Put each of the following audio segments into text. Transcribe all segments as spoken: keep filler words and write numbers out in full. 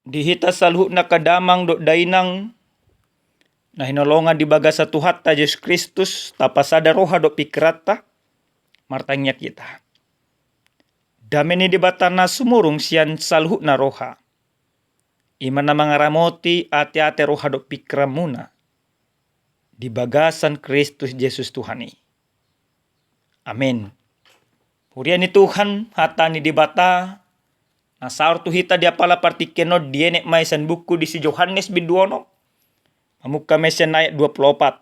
Di hita saluhutna angka damang dohot dainang na hinaholongan di bagasan Tuhanta Jesus Kristus, tapasada roha dohot pingkiranta, martangiang hita. Dame ni Debata na sumurung sian saluhutna roha, i ma na mangaramoti ateate, roha dohot pingkiranmuna di bagasan Kristus Jesus Tuhan i. Amen. Huria ni Tuhan, hata ni Debata na saor tu hita di apala partingkian on dienet ma i sian buku di si Johannes bindu onom, mamungka ma i sian ayat dua pulu opat,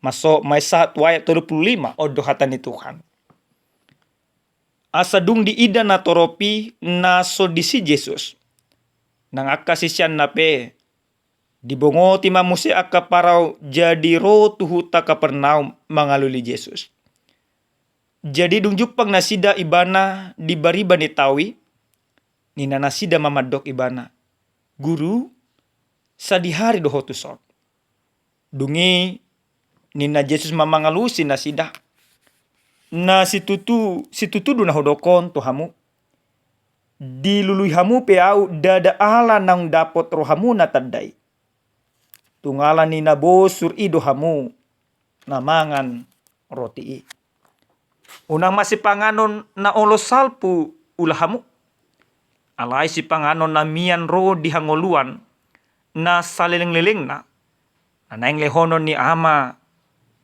mansai sahat tu ayat tolu pulu lima. On do hata ni Tuhan: Asa dung diida natorop i na so disi Jesus, nang angka siseanna pe, dibongoti ma muse angka parau, jadi ro tu huta Kapernaum mangalului Jesus. Jadi dung jumpang nasida Ibana di bariba ni tao i, ninna nasida ma mandok Ibana: Guru, sadihari do Ho tuson. Dung i ninna Jesus ma mangalusi nasida: Na situtu, situtu do na hudok on tu hamu: Dilului hamu pe Ahu ndada ala naung dapot rohamu na tanda i. Tung ala ni na bosur i do hamu na mangan roti i. Unang ma sipanganon na olo salpu ula hamu. Alai sipanganon na mian ro di hangoluan na salelenglelengna, na naeng lehonon ni Ama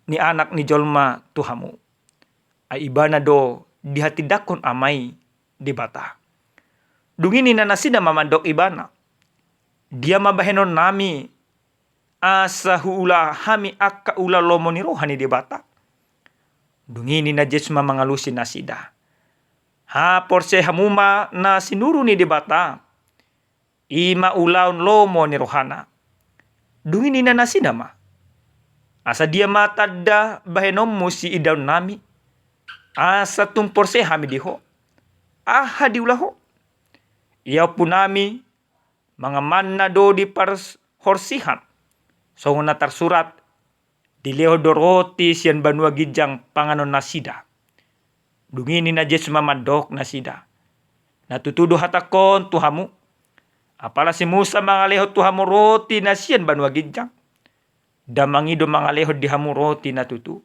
ni Anak ni jolma tu hamu. Ai Ibana do dihatindangkon Ama i Debata. Dung i ninna nasida ma mandok Ibana: Dia ma bahenonnami asa huula hami angka ulaon lomo ni roha ni Debata? Dung i ninna Jesus ma mangalusi nasida: Haporseai hamu ma na sinuru ni Debata, i ma ulaon lomo ni rohana. Dung i ninna nasida ma: Asa dia ma tanda bahenonmu siidaonnami, asa tung porsea hami di Ho? Aha diula Ho? Ia ompunami mangan manna do di parhorsihan, songon na tarsurat: Dilehon do roti sian banua ginjang panganon nasida. Dung i ninna Jesus ma mandok nasida: Na tutu do hatangkon tu hamu, apala si Musa mangalehon tu hamu roti na sian banua ginjang, damang i do mangalehon di hamu roti na tutu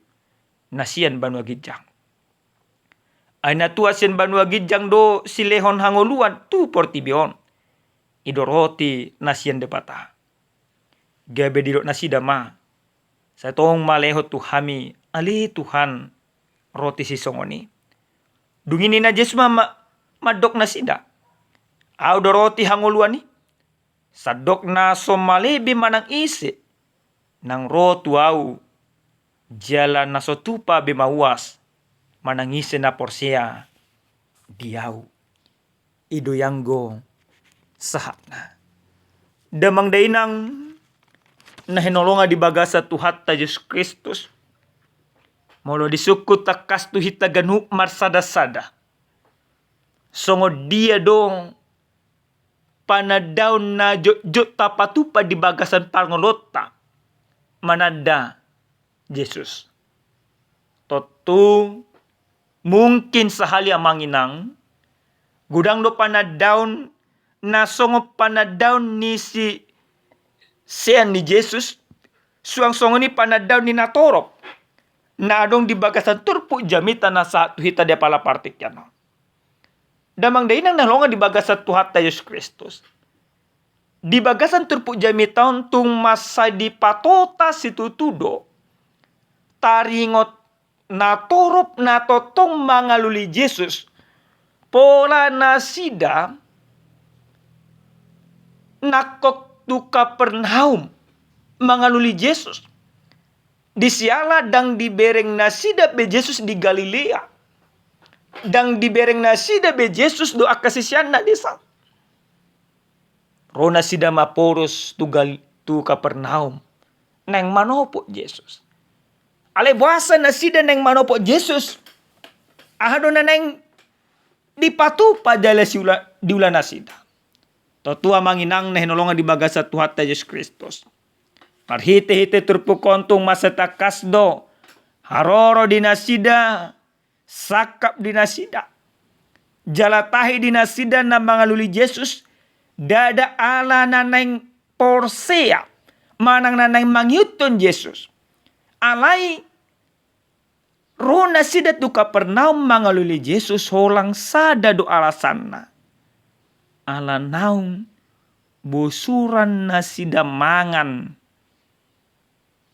na sian banua ginjang. Ai na tua sian banua ginjang do silehon hangoluan tu portibi on, i do roti na sian Debata. Gabe didok nasida ma: Sai tong ma lehon tu hami ale Tuhan roti sisongon i. Dung i ninna Jesus ma, ma, mandok nasida: Ahu do roti hangoluan i. Sandok na so male be manang ise naung ro tu Ahu, jala na so tupa be mauas manang ise na porsea di Ahu. I do i anggo sahatna. Damang dainang na hinaholongan di bagasan Tuhanta Jesus Kristus, molo disungkun tangkas tu hita ganup marsada-sada, songon dia do panandaon na jotjot tapatupa di bagasan parngoluonta mananda Jesus? Tontu mungkin sahali, amang inang, godang do panandaon na songon panandaon ni sisean ni Jesus, suang songon i panandaon ni natorop na adong di bagasan turpuk jamita na sahat tu hita di apala partingkian on. Damang dainang na hinaholongan di bagasan Tuhanta Jesus Kristus, di bagasan turpuk jamita on tung mansai dipatota situtu do taringot natorop na tongtong mangalului Jesus, pola nasida nangkok tu Kapernaum mangalului Jesus. Di siala ndang dibereng nasida be Jesus di Galilea. Ndang dibereng nasida be Jesus dohot angka siseanna disi. Ro nasida ma porus tu Gal-, tu Kapernaum naeng manopot Jesus. Alai boasa nasida naeng manopot Jesus? Aha do na naeng dipatupa jala siula-, diula nasida? Tontu, amang inang na hinaholongan di bagasan Tuhanta Jesus Kristus, marhitehite turpuk on tung mansai tangkas do haroro di nasida, sangkap di nasida, jala tahi di nasida na mangalului Jesus Ndada ala na naeng porsea manang na naeng mangihuthon Jesus. Alai ro nasida tu Kapernaum mangalului Jesus, holan sada do alasanna. Ala naung bosuran nasida mangan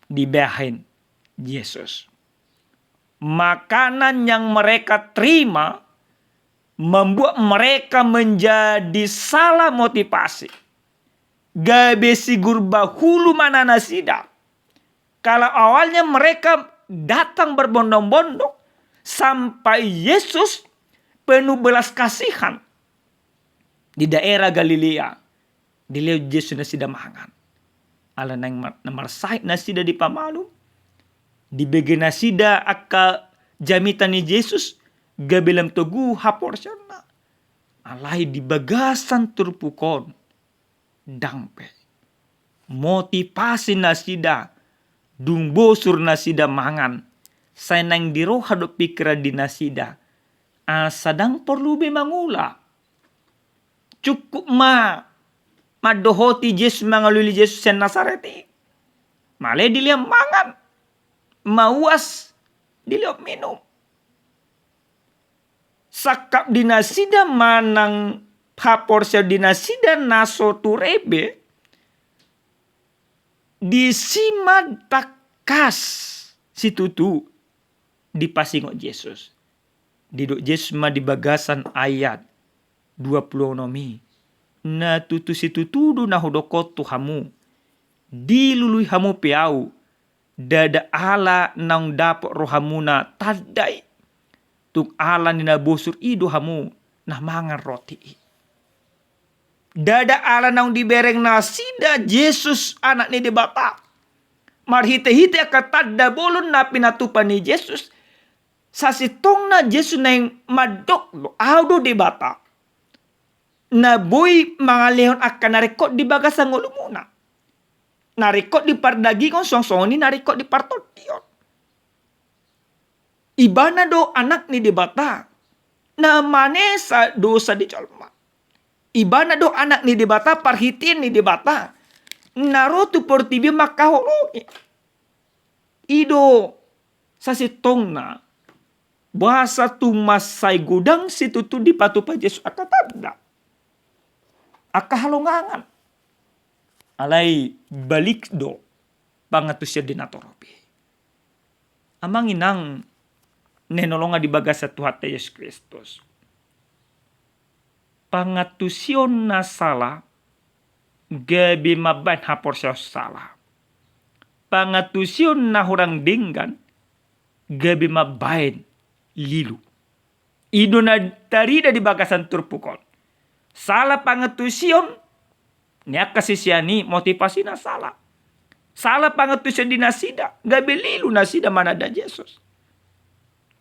dibahen Jesus. Makanan yang mereka terima membuat mereka menjadi salah motivasi. Gabe sigurba hulu ma nasida. Kalau awalnya mereka datang berbondong-bondong, sampai Yesus penuh belas kasihan di daerah Galilea, dilehon Jesus nasida mangan. Ala naeng mar-, na marsahit nasida dipamalum, dibege nasida angka jamita ni Jesus, gabe lam togu haporseaonna. Alai di bagasan turpuk on, ndang be. Motivasi nasida, dung bosur nasida mangan, sai naeng di roha dohot pingkiran di nasida, asa ndang porlu be mangula. Cukup ma mandohoti Jesus, mangalului Jesus sian Nasaret i. Male dilehon mangan, mauas dilehon minum. Sangkap di nasida manang haporseaon di nasida na so ture be, disi ma tangkas situtu dipasingot Jesus. Didok Jesus ma di bagasan ayat dua pulu onom i, na tutu situtu do na hudok on tu hamu, dilului hamu pe ahu, ndada ala naung dapot rohamuna tanda i, tung ala ni na bosur i do hamu na mangan roti i. Ndada ala naung dibereng nasida Jesus Anak ni Debata marhitehite angka tanda bolon na pinatupa ni Jesus, sasintongna Jesus naeng mandok do, ahu do Debata na boi mangalehon angka na ringkot di bagasan ngolumuna, na ringkot di pardagingon songon songon i na ringkot di partondion. Ibana do Anak ni Debata na manesa dosa ni jolma. Ibana do Anak ni Debata, parhitean ni Debata na ro tu portibi on mangkaholongi. I do sasintongna boasa tung mansai godang situtu dipatupa Jesus angka tanda, angka halongangan. Alai balik do pangantusion di na torop i. Amang inang na hinaholongan di bagasan Tuhanta Jesus Kristus, pangantusion na sala gabe mambahen haporseaon sala. Pangantusion na hurang denggan gabe mambahen lilu. I do na tarida di bagasan turpuk on. Sala pangantusion ni angka sisean i, motivasina sala. Sala pangantusion di nasida, gabe lilu nasida mananda Jesus.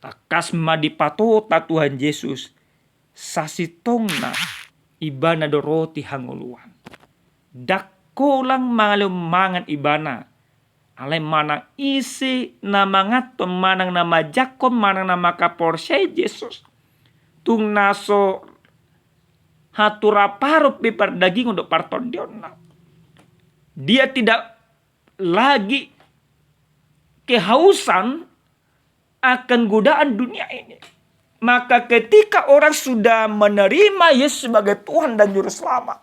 Tangkas ma dipatota Tuhan Jesus, sasintongna Ibana do roti hangoluan. Ndang holan mangalehon mangan Ibana, alai manang ise na manganhon manang na manjangkon manang na mangkaporseai Jesus, tung na so haturanparun pe pardagingon dohot partondionna, dia tidak lagi kehausan akan godaan dunia ini. Maka ketika orang sudah menerima Yesus sebagai Tuhan dan Juru Selamat,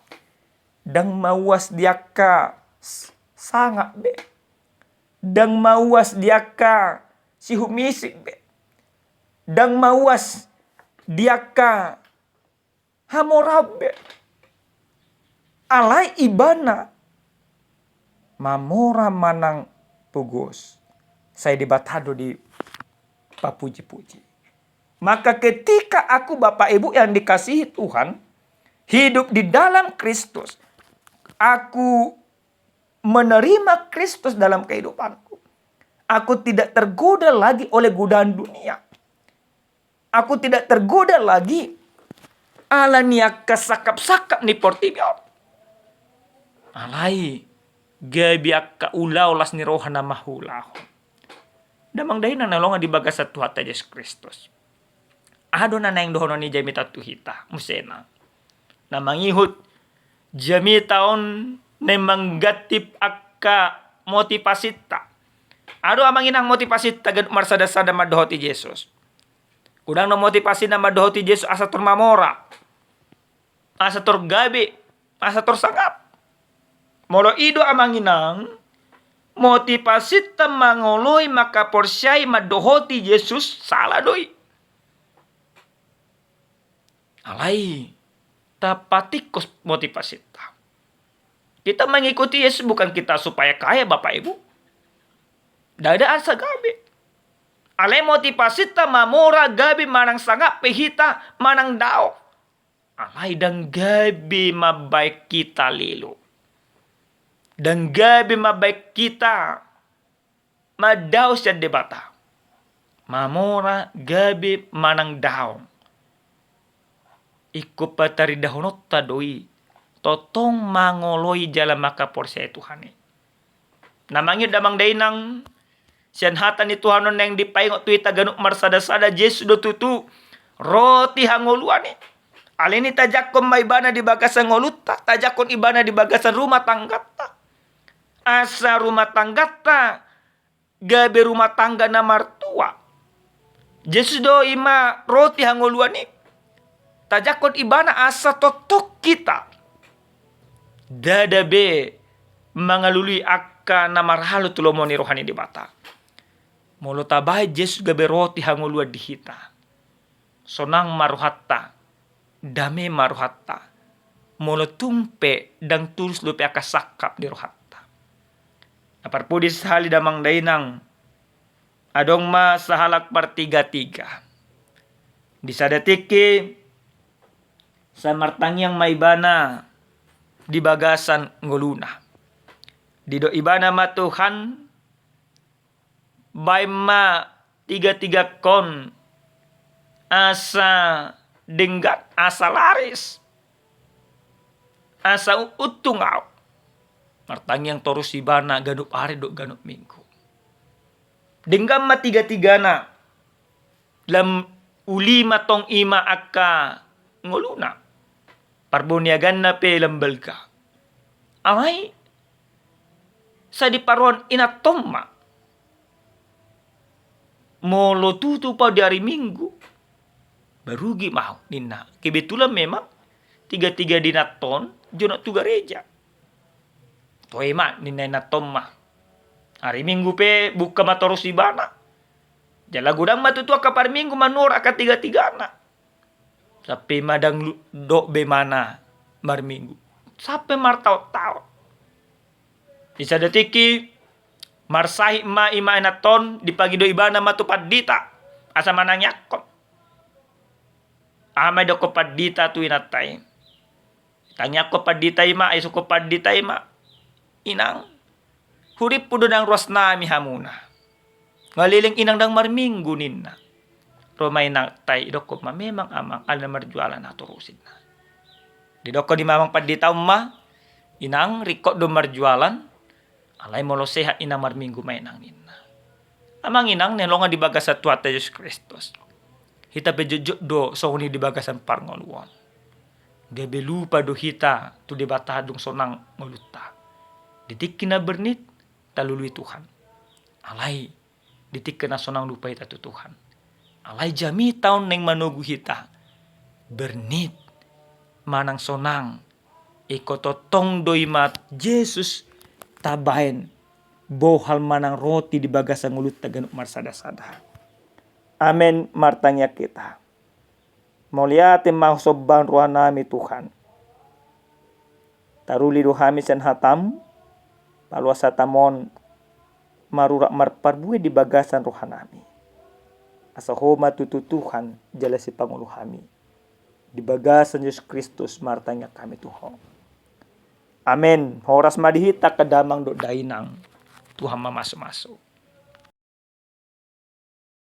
ndang mauas di angka s-, sangap be. Ndang mauas di angka sihumisik be. Ndang mauas di angka hamoraon be. Alai Ibana mamora manang pogos, sai Debata do dipapuji-puji. Maka ketika aku, Bapak Ibu yang dikasihi Tuhan, hidup di dalam Kristus, aku menerima Kristus dalam kehidupanku, aku tidak tergoda lagi oleh godaan dunia. Aku tidak tergoda lagi ala ni angka sangkap-sangkap ni portibi on. Alai gabe angka ulaon las ni roha na mangulahon. Damang dainang na hinaholongan di bagasan Tuhanta Jesus Kristus, aha do na naeng dohonon ni jamita tu hita musena? Na mangihut Jamita on naeng manggantip angka motivasinta. Aha do amang inang motivasinta ganup marsada-sada mandohoti Jesus? Godang do motivasina mandohoti Jesus asa tor mamora, asa tor gabe, asa tor sangap. Molo i do amang inang motivasinta mangoloi mangkaporseai mandohoti Jesus, sala do i. Alai tapatingkos motivasinta. Kita mengikuti Yesus bukan kita supaya kaya, Bapak Ibu. Ndada asa gabe. Alai motivasinta mamora, gabe, manang sangap pe hita, manang dao. Alai ndang gabe mambaen hita lilo. Ndang gabe mambaen hita mandao sian Debata. Mamora, gabe, manang dao, ingkon pataridahononta do i tongtong mangoloi jala mangkaporseai Tuhan i. Na mangihut damang dainang, sian hata ni Tuhan on naeng dipaingot tu hita ganup marsada-sada, Jesus do tutu roti hangoluan i. Alani i tajangkon ma ibana di bagasan ngolunta, tajangkon ibana di bagasan rumah tangganta. Asa rumah tangganta gabe rumah tangga na martua. Jesus do i ma roti hangoluan i. Tajangkon ibana asa tongtong hita ndada be mangalului angka na marhalo tu lomo ni roha ni Debata. Molo tabaen Jesus gabe roti hangoluan di hita, sonang ma rohanta, dame ma rohanta, molo tung pe ndang tulus dope angka sangkap di rohanta. Na parpudi sahali damang dainang, adong ma sahalak partiga-tiga. Di sada tingki sai martangiang ma ibana di bagasan ngoluna. Didok ibana ma, Tuhan, baen ma tiga-tigangkon asa denggan, asa laris, asa u-, untung ahu. Martangiang torus ibana ganup ari dohot ganup minggu. Denggan ma tiga-tigana, lam uli ma tong i ma angka ngoluna. Parboniaganna pe lam balga. Alai sai diparoan inanta on ma. Molo tutup ahu di ari Minggu, ba rugi ma ahu, ninna. Kebetulan memang tiga-tiga di inanta on jonok tu gareja. Toe ma, ninna inanta on ma. Ari Minggu pe buka ma torus ibana. Jala godang ma tutu angka parminggu manuhor angka tiga-tigana. Sampe ma ndang lu-, dok be ibana marminggu. Sampe martaon-taon. Di sada tingki, marsahit ma i ma inanta on, dipangido ibana ma tu pandita asa manangiangkon. Aha ma didokkon pandita tu inanta i? Tangiangkon pandita i ma, isungkon pandita i ma, Inang, hurimpu do nang ruasnami hamuna. Nga leleng inang ndang marminggu, ninna. Ro ma inanta i, idokkon ma, memang amang, ala na marjualan ahu torus, ninna. Didokkon i ma amang pandita on ma, Inang, ringkot do marjualan, alai molo sehat inang marminggu ma inang, ninna. Amang inang na hinaholongan di bagasan Tuhanta Jesus Kristus, hita pe jotjot do songon i di bagasan parngoluon. Gabe lupa do hita tu Debata dung sonang ngolunta. Di tingki na bernit, talului Tuhan. Alai di tingki na sonang lupa hita tu Tuhan. Alai jamita on naeng manogu hita. Bernit manang sonang, ingkon tongtong do i ma Jesus tabaen bohal manang roti di bagasan ngolunta ganup marsada-sada. Amen. Martangiang hita. Mauliate ma husombahon rohanami Tuhan. Taruli do hami sian hatam, paloas hatam on marurat marparbue di bagasan rohanami. Asa Ho ma tutu Tuhan jala sipangolu hami. Di bagasan Jesus Kristus martangiang hami tu Ho. Amen. Horas ma di hita angka damang dohot dainang. Tuhan mamasu-masu.